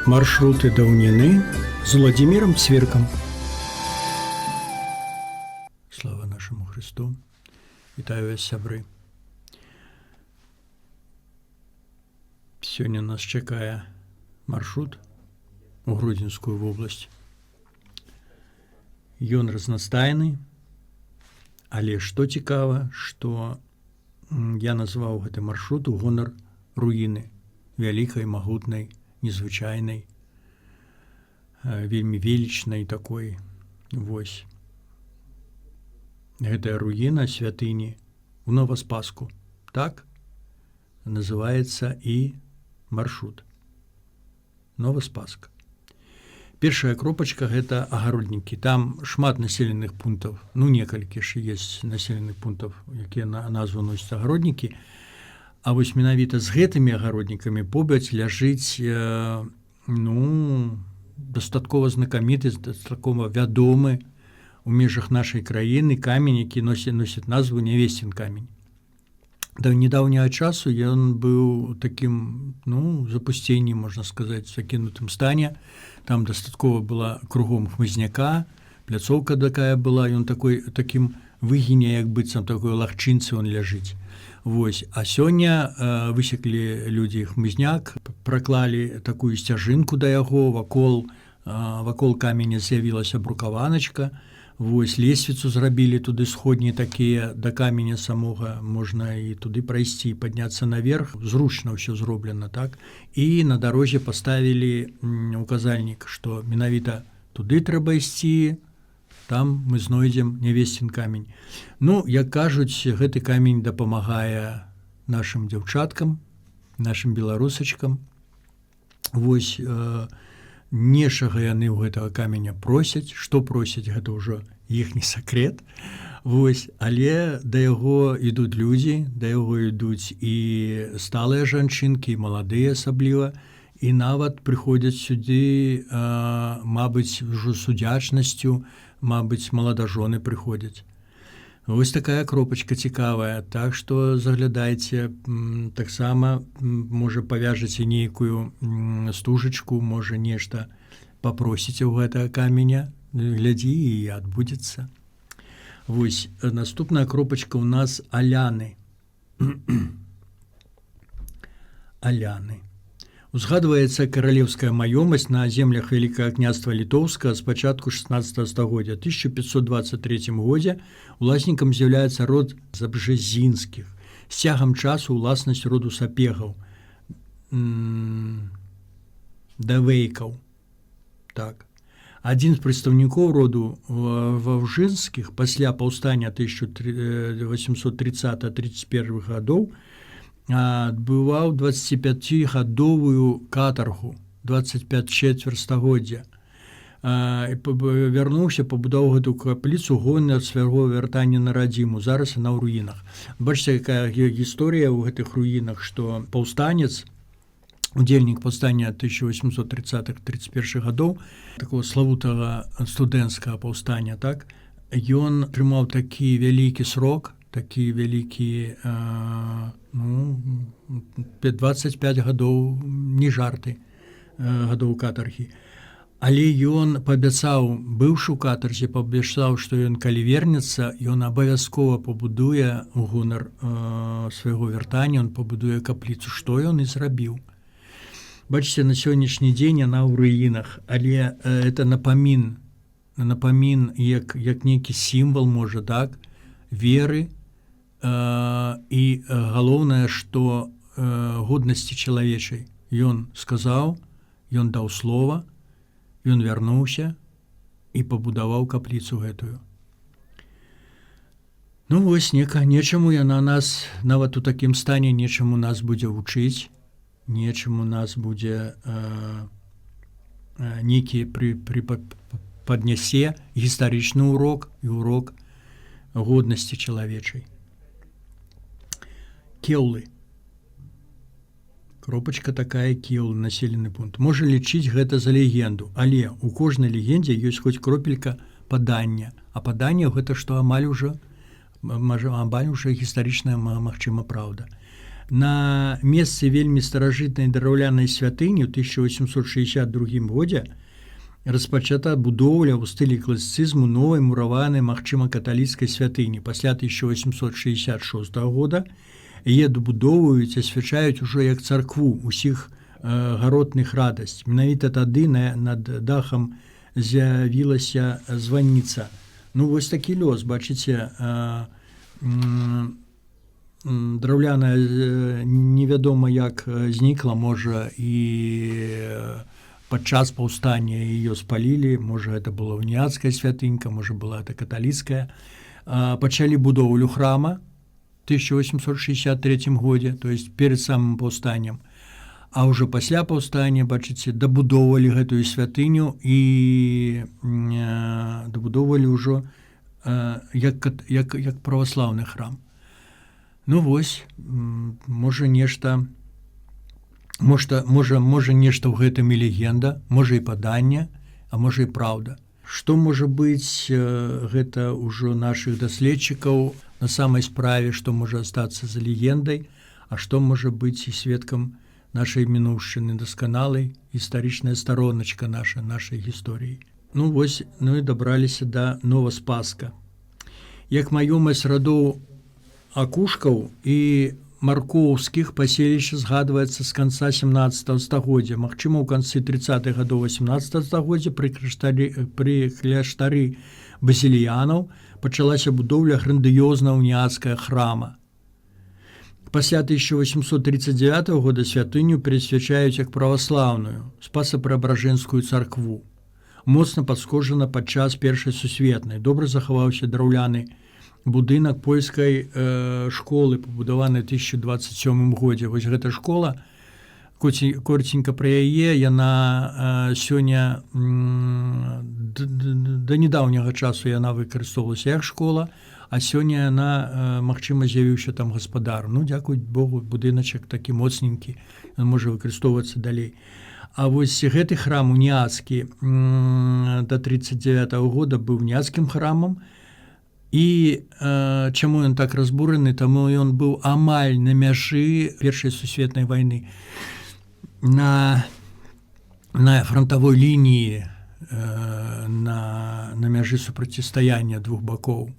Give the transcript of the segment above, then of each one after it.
Маршруты даўніны з Уладзімірам Цвіркам. Слава нашаму Хрысту. Вітаю вас, сябры. Сёння нас чакае маршрут у Гродзенскую вобласць. Ён разнастайны, але што цікава, што я назваў гэты маршрут у гонар руіны вялікай, магутнай, незвычайнай, вельмі велічнай такой. Вось. Гэтая руіна святыні у Новаспаску. Так называется і маршрут. Новаспаска. Першая кропачка — гэта Агароднікі. Там шмат населеных пунктаў, ну, некалькі ж есть населеных пунктаў, якія на назву носяць Агароднікі. А вось менавіта з гэтымі Агароднікамі побач ляжыць ну, дастаткова знакаміты, дастаткова вядомы у межах нашай краіны камень, які носіць назву Нявесцін камень. Да недаўняга часу ён быў такім, ну, запусценні, можна сказаць, закінутым стане. Там дастаткова была кругом хмызняка, пляцоўка такая была, ён такой такім выгіне, як быццам такой лагчынцы он ляжыць. Вось, а сёння высеклі людзі хмызняк, праклалі такую сцяжынку да яго, вакол каменя з'явілася брукаваначка. Вось, лесвіцу зрабілі туды, сходні такія да каменя самога, можна і туды прайсці, падняцца наверх, зручна ўсё зроблена, так. І на дарозе паставілі указальнік, што менавіта туды трэба ісці, там мы знойдзем Нявесцін камень. Ну, як кажуць, гэты камень дапамагае нашым дзяўчаткам, нашым беларусачкам. Вось, нечага яны ў гэтага каменя просяць, што просяць, гэта ўжо іхні сакрэт. Вось, але да яго ідуць людзі, да яго ідуць і сталыя жанчынкі, і маладыя асабліва, і нават прыходзяць сюды, мабыць, ўжо з удзячнасцю, мабыць, маладажоны прыходзяць. Вось такая кропачка цікавая, так што заглядайце, таксама, можа, павяжаце нейкую стужачку, можа, нешта папросіце ў гэтага каменя, глядзі, і адбудзецца. Вось, наступная кропачка ў нас — Аляны. Аляны. Узгадваецца каралеўская маёмасць на землях Вялікага Княства Літоўскага з пачатку 16 стагоддзя. 1523 годзе уласнікам з'яўляецца род Забжэзінскіх. З цягам часу уласнасць роду Сапегаў, Давейкаў. Так. Адзін з прадстаўнікоў роду Ваўжынскіх пасля паўстання 1830-31 гадоў адбываў 25гадовую катаргу, 25 чацвер стагоддзя. Вярнуўся, пабудаваў гэту капліцу гонар свайго вяртання на радзіму. Зараз яна ў руінах. Бачыце, якая гісторыя ў гэтых руінах, што паўстанец, удзельнік паўстання 1830-31 гадоў, такого славутага студэнцкага паўстання, так, ён атрымаў такі вялікі срок, такі вялікі, ну, 25 гадоў, не жарты, гадоў катаргі. Але ён паабяцаў, быўшы ў катарзе, паабяцаў, што ён, калі вернецца, ён абавязкова пабудуе у гонар свайго вяртання, он пабудуе капліцу, што ён і зрабіў. Бачыце, на сённяшні дзень яна ў руінах, але это напамін, як нейкі сімвал, можа, так, веры, і галоўнае, што годнасці чалавечай. Ён сказаў, ён даў слова, ён вярнуўся і пабудаваў капліцу гэтую. Ну вось, нечаму яна нас нават у такім стане, нечаму нас будзе вучыць, нечаму нас будзе нейкі пры паднясе гістарычны урок і урок годнасці чалавечай. Кеўлы. Кропачка такая: Кеўлы, населены пункт. Можа лічыць гэта за легенду, але у кожнай легендзе ёсць хоць кропелька падання, а паданне гэта што амаль уже гістарычная, магчыма, праўда. На месцы вельмі старажытнай драўлянай святыні ў 1862 годзе распачата будоўля ў стылі класіцызму новай мураванай, магчыма, каталіцкай святыні. Пасля 1866 года яе дабудоўваюць, асвячаюць ужо як царкву усіх гаротных радасць. Менавіта тады над дахам з'явілася званіца. Ну вось такі лёс, бачыце, драўляная невядома як знікла, можа, і падчас паўстання ее спалілі, можа, это была уніяцкая святынька, можа, была это каталіцкая. Пачалі будоўлю храма 1863 годзе, то есть перед самым паўстаннем. А ўжо пасля паўстання, бачыце, дабудоўвалі гэтую святыню і дабудоўвалі ўжо як праваслаўны храм. Ну вось, можа, нешта, можа, нешта ў гэтым і легенда, можа, і паданне, а можа, і праўда. Што можа быць, гэта ўжо нашых даследчыкаў на самай справе, што можа астацца за легендай, а што можа быць і сведкам нашай мінуўшчыны, дасканалай гістарычная староначка нашай гісторыі. Ну вось, ну і дабраліся да Новаспаска. Як маёмасць радоў Акушкаў і Маркоўскіх, паселішча згадваецца з канца 17 стагоддзя. Магчыма, у канцы 30-х гадоў 18 стагоддзя пры кляштары базіліянаў пачалася будоўля грандыёзна уніяцкая храма. Пасля 1839 года святыню перасвячаюць як праваслаўную Спаса-Преображенскую царкву. Моцна пашкоджана падчас Першай сусветнай. Добра захаваўся драўляны будынак польскай школы, пабудаваны 1027 годзе. Вось гэта школа, коротенько пра яе: яна сёння, да нядаўняга часу яна выкарыстоўвалася як школа, а сёння яна, магчыма, з'явіўся там гаспадар. Ну, дзякуй Богу, будыначак такі моцненькі, ён можа выкарыстоўвацца далей. А вось гэты храм уніяцкі до 39 -го года быў уніяцкім храмам. І чаму ён так разбураны? Таму ён быў амаль на мяжы Першай сусветнай вайны, на фронтавой лініі, на мяжы супрацьстаяння двух бакоў.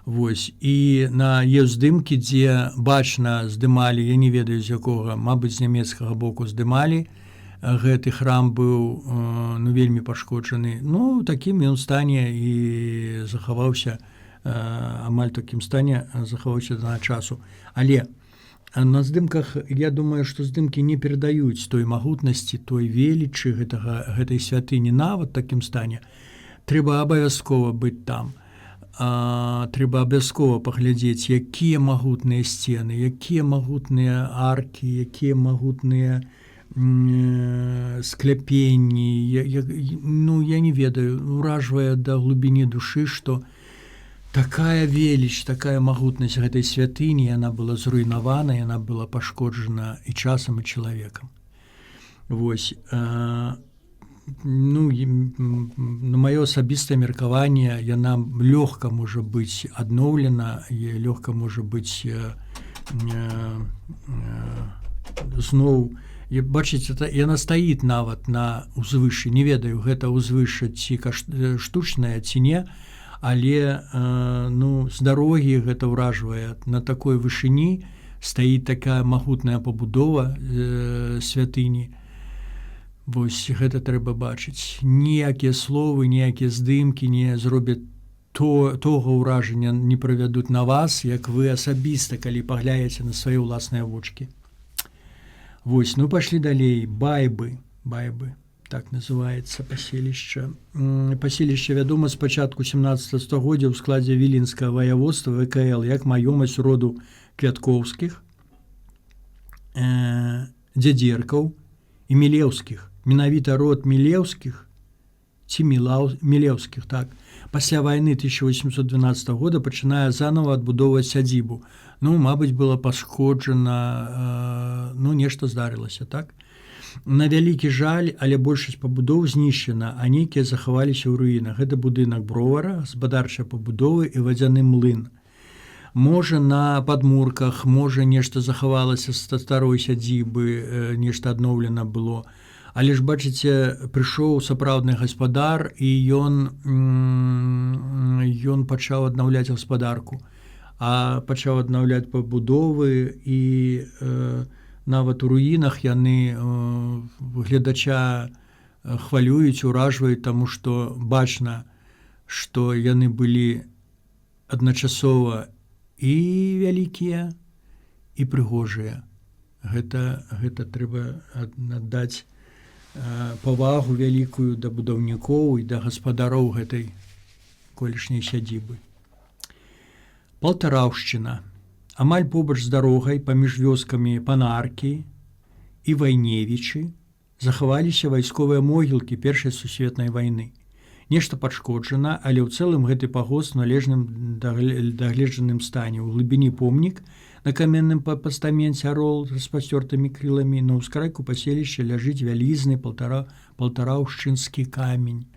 Вось, і на е здымкі, дзе бачна, здымалі, я не ведаю, з якога, мабыць, з нямецкага боку здымалі, гэты храм быў ну вельмі пашкоджаны. Ну, такім ён стане і захаваўся, амаль такім стане захаваўся да часу. Але на здымках, я думаю, што здымкі не перадаюць той магутнасці, той велічы гэтай святыні нават такім стане. Трэба абавязкова быць там, трэба абавязкова паглядзець, якія магутныя сцены, якія магутныя аркі, якія магутныя скляпенні. Ну, я не ведаю, уражвае да глыбіні душы, што такая веліч, такая магутнасць гэтай святыні, яна была зруйнавана, яна была пашкоджана і часам, і чалавекам. Вось, ну, на маё асабістае меркаванне, яна лёгка можа быць адноўлена, лёгка можа быць зноў. Бачыць, это яна стаіць нават на узвышы. Не ведаю, гэта ўзвыша ці штучная, ці не, але ну, з дарогі гэта ўражвае: на такой вышыні стаіць такая магутная пабудова святыні. Вось гэта трэба бачыць. Ніякія словы, ніякія здымкі не зробяць тога ўражання, не правядуць на вас, як вы асабіста, калі пагляеце на свае ўласныя вочки. Вось, ну, пашлі далей. Байбы, Байбы, так называется паселішча. Паселішча вядома з пачатку 17 стагоддзя ў складзе Віленскага ваяводства ВКЛ як маёмасць роду Квяткоўскіх, Дзядзеркаў і Мілеўскіх. Менавіта род Мілеўскіх ці Мілеўскіх, так, пасля вайны 1812 года пачынае заново адбудоўваць сядзібу. Ну, мабыць, было пашкоджана, ну, нешта здарылася, так. На вялікі жаль, але большасць пабудоў знішчана, а нейкія захаваліся ў руінах. Гэта будынак бровара, гаспадарчая пабудовы і вадзяны млын. Можа, на падмурках, можа, нешта захавалася з старой сядзібы, нешта адноўлена было. Але ж бачыце, прыйшоў сапраўдны гаспадар, і ён пачаў аднаўляць гаспадарку, а пачаў аднаўляць пабудовы, і нават у руінах яны гледача хвалююць, уражваюць, таму што бачна, што яны былі адначасова і вялікія, і прыгожыя. Гэта трэба аддаць павагу вялікую да будаўнікоў і да гаспадароў гэтай колішняй сядзібы. Палтараўшчына. Амаль побач з дарогай паміж вёскамі Панаркі і Вайневічы захаваліся вайсковыя могілкі Першай сусветнай вайны. Нешта пашкоджана, але ў цэлым гэты пагост належным дагледжаным стане. У глыбіні помнік на каменным пастаменце, арол з распасцёртымі крыламі. На ўскрайку паселішча ляжыць вялізны палтараўшчынскі камень.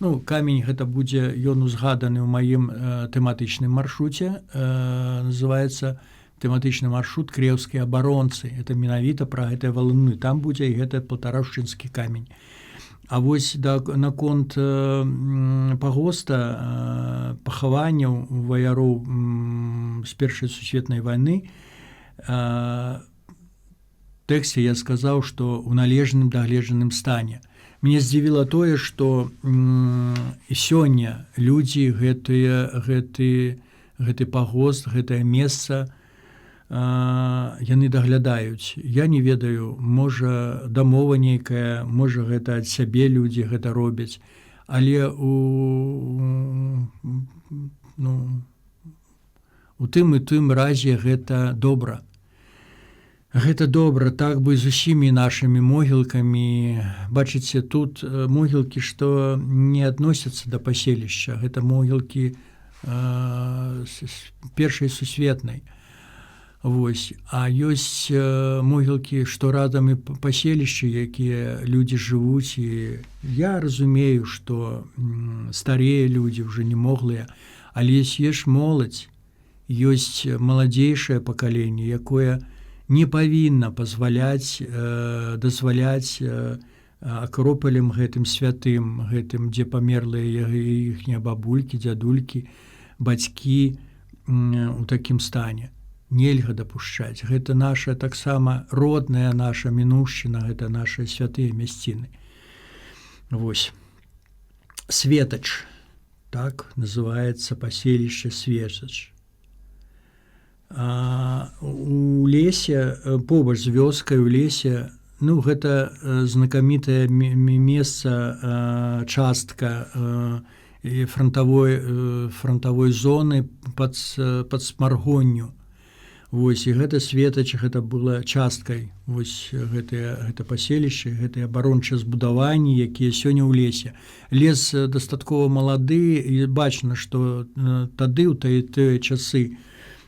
Ну, камень гэта будзе, ён узгаданы ў маім тэматычным маршруце, называется тэматычны маршрут «Крэўскія абаронцы». Это менавіта пра гэтыя валуны, там будзе і гэты палтараўшчынскі камень. А вось наконт пагоста, пахаванняў ваяроў з Першай сусветнай вайны, тэксце я сказаў, што ў належным дагледжаным стане. Мне здзівіла тое, што і сёння людзі гэты пагост, гэтае месца яны даглядаюць. Я не ведаю, можа, дамова нейкая, можа, гэта ад сябе людзі гэта робяць, але ну, у тым і тым разе гэта добра. Гэта добра, так бы з усімі нашымі могілкамі. Бачыце, тут могілкі, што не адносяцца да паселішча, гэта могілкі Першай сусветнай. Вось. А ёсць могілкі, што радам і паселішчы, якія людзі жывуць, і я разумею, што старыя людзі ўжо не моглыя, але ёсць ж моладзь, ёсць маладзейшае пакаленне, якое не павінна дазваляць акропалем гэтым святым, гэтым, дзе памерлыя іхнія бабулькі, дзядулькі, бацькі, у такім стане. Нельга дапушчаць. Гэта наша таксама родная наша мінушчына, гэта наши святыя мясціны. Вось. Светач. Так называется паселішча Светач. У лесе, побач з вёскай, у лесе, ну, гэта знакамітае месца, частка фронтавой зоны пад Смаргонню. Вось, і гэта Светач, гэта была часткай, вось гэта паселішча, гэтыя абарончыя збудаванні, якія сёння ў лесе. Лес дастаткова малады, і бачна, што тады, ў тыя часы,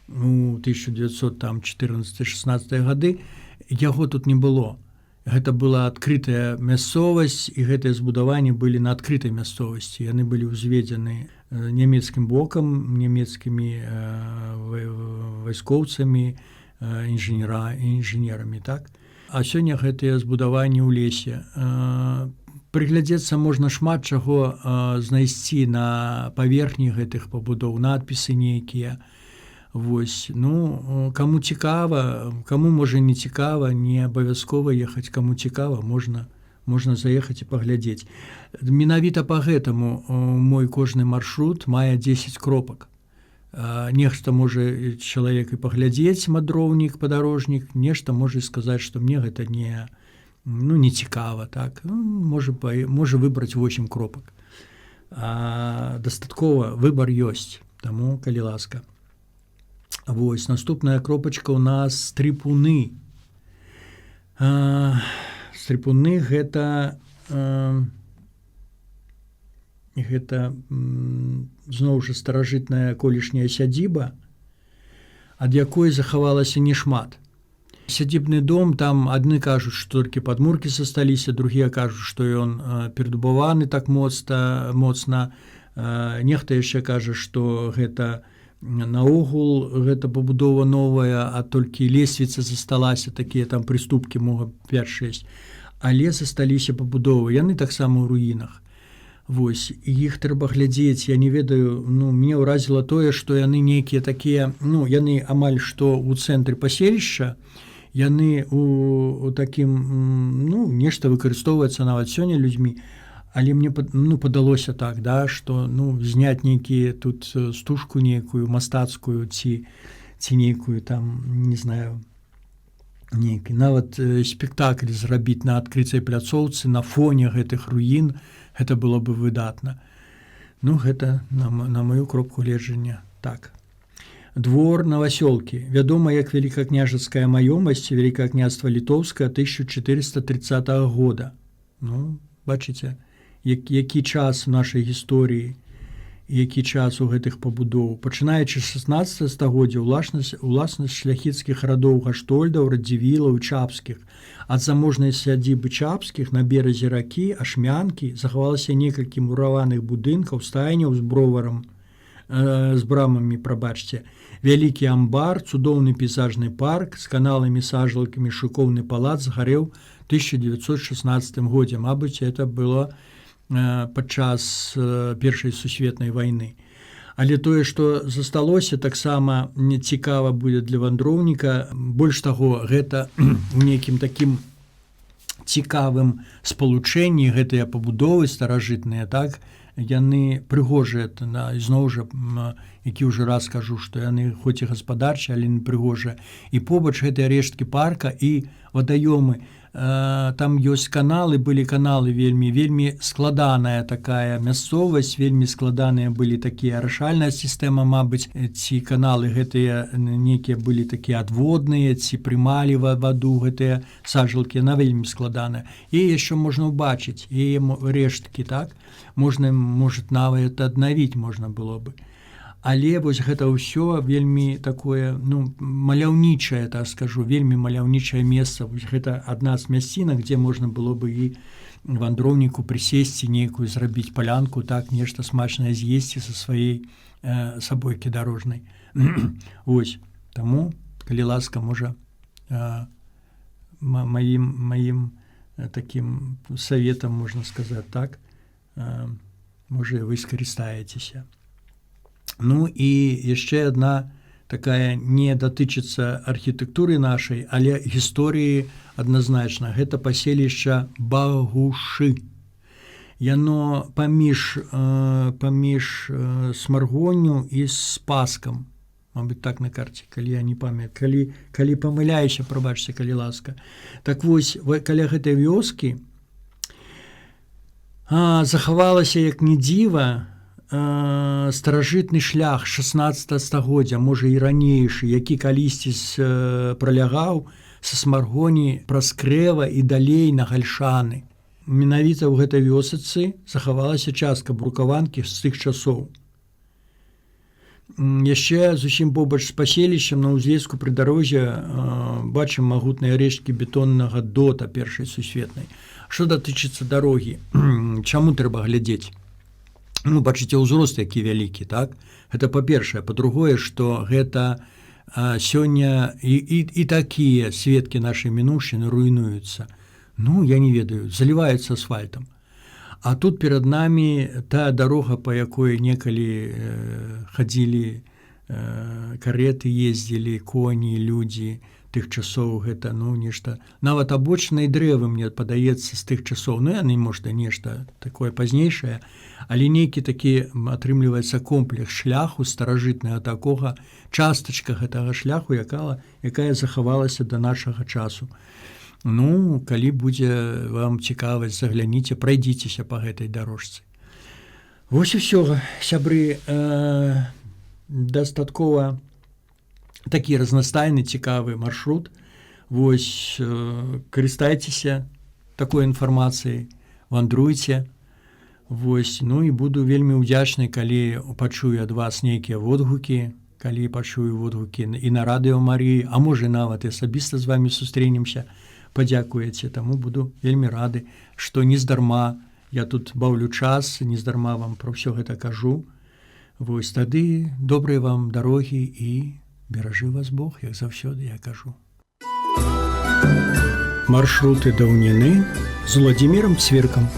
у 1914-16 гады, яго тут не было. Гэта была адкрытая мясцовасць, і гэтыя збудаванні былі на адкрытай мясцовасці. Яны былі ўзведзены нямецкім бокам, нямецкімі вайскоўцамі, інжынерамі, так. А сёння гэтыя збудаванні ў лесе. Прыглядзецца можна, шмат чаго знайсці на паверхні гэтых пабудоў, надпісы нейкія. Вось, ну, каму цікава, каму, можа, не цікава, не абавязкова ехаць, каму цікава, можна заехаць і паглядзець. Менавіта па гэтаму мой кожны маршрут мае 10 кропак. Нехта можа, чалавек, і паглядзець, мандроўнік, падарожнік, нешта можа сказаць, што мне гэта не, ну, не цікава, так. Ну, можа выбраць 8 кропак. Дастаткова, выбар ёсць, таму калі ласка. Вось наступная кропачка у нас Стрыпуны. Стрыпуны гэта зноў жа старажытная колішняя сядзіба, ад якой захавалася няшмат. Сядзібны дом, там адны кажуць, што толькі падмуркі засталіся, другія кажуць, што ён перадубаваны так моцна. Нехта яшчэ кажа, што гэта Наогул гэта пабудова новая, а толькі лесвіца засталася, такія там прыступкі, мога 5-6, але засталіся пабудовы, яны таксама ў руінах. Вось іх трэба глядзець. Я не ведаю, ну, мне ўразіла тое, што яны нейкія такія, ну, яны амаль што ў цэнтры паселішча, яны у такім, ну, нешта выкарыстоўваецца нават сёння людзьмі. Але мне, ну, падалося так, да, что, ну, зняць нейкія тут стужку нейкую мастацкую ці нейкую там, не знаю, нейкі нават спектакль зрабіць на адкрыцай пляцоўцы на фоне гэтых руін, гэта было бы выдатна. Ну, гэта на мою кропку гледжання. Так, двор Навасёлкі вядома як великакняжацкая маёмасць Вялікага Княства Літоўскага 1430 года. Ну, бачыце, які час в нашай гісторыі, які час у гэтых пабудоў. Пачынаючы 16 стагоддзя, уласнасць шляхіцкіх радоў Гаштольдаў, Радзівілаў, Чапскіх. Ад заможнай сядзібы Чапскіх на беразе ракі Ашмянкі захавалася некалькі мураваных будынкаў, стайняў з броварам, з брамамі, прабачце, вялікі амбар, цудоўны пейзажны парк з каналамі, сажалкамі. Шыкоўны палац згарэў 1916 годзе. Мабыць, это было падчас Першай сусветнай вайны. Але тое, што засталося, таксама не цікава будзе для вандроўніка. Больш таго, гэта у нейкім такім цікавым спалучэнні гэтыя пабудовы старажытныя, так, яны прыгожыя на ізноў жа, які ўжо раз кажу, што яны хоць і гаспадарчыя, але не прыгожыя. І побач гэтыя рэшткі парка і вадаёмы, там ёсць каналы, былі каналы, вельмі, вельмі складаная такая мясцовасць, вельмі складаныя былі такія арашальная сістэма, мабыць, ці каналы гэтыя нейкія былі такія адводныя, ці прымалі ваду гэтыя сажалкі, на вельмі складаная. І яшчэ можна ўбачыць яе рэшткі, так, можна, может, нават аднавіць можна было бы. Але вось гэта ўсё вельмі такое, ну, маляўнічае, так скажу, вельмі маляўнічае месца. Вось гэта адна з мясцінак, дзе можна было бы і вандроўніку прысесці, нейкую зрабіць палянку, так, нешта смачнае з'есці са сваёй сабойкі дарожнай. Ось таму, калі ласка, можа, маім таким советом, можна сказаць так, можа, вы скарыстаецеся. Ну і яшчэ одна такая не датычыцца архітэктуры нашай, але гісторыі адназначна. Гэта паселішча Багушы. Яно паміж Смаргонню і Спаскам. Мабыць, так на карце, калі я не памятаю, калі памыляюся, прабачце, калі ласка. Так вось, каля гэтай вёскі захавалася, як не дзіва, старажытны шлях 16 стагоддзя, можа, і ранейшы, які калісьці пралягаў са Смаргоні праз Крэва і далей на Гальшаны. Менавіта ў гэтай вёсацы захавалася частка брукаванкі з тых часоў. Яшчэ зусім побач з паселішчам на ўзлеску пры дарозе бачым магутныя рэшткі бетоннага дота Першай сусветнай. Што датычыцца дарогі, чаму трэба глядзець? Ну, бачыце, ўзрост які вялікі, так, гэта па-першае. Па-другое, што гэта сёння і такія сведкі нашай мінуўшчыны руйнуюцца, ну, я не ведаю, заліваюцца асфальтам. А тут перад намі та дарога, па якой некалі хадзілі кареты, ездзілі коні, людзі тых часоў. Гэта, ну, нешта, нават абочнай дрэвы, мне падаецца, з тых часоў. Ну, яны, можна, нешта такое пазнейшае, але нейкі такі атрымліваецца комплекс шляху старажытнага такога, частачка гэтага шляху, якая захавалася до нашага часу. Ну, калі будзе вам цікавасць, загляніце, прайдзіцеся по гэтай дарожцы. Вось і ўсё, сябры, дастаткова такі разнастайны, цікавы маршрут. Вось, карыстайцеся такой інфармацыяй, вандруйце. Вось, ну і буду вельмі ўдзячны, калі пачую ад вас нейкія водгукі, калі пачую водгукі і на Радыё Марыі, а можа, нават і асабіста з вами сустрэнемся, падзякуеце. Таму буду вельмі рады, што нездарма я тут баўлю час, нездарма вам пра ўсё гэта кажу. Вось тады добрай вам дарогі і беражы вас Бог, як заўсёды я кажу. Маршруты даўніны з Уладзімірам Цвіркам.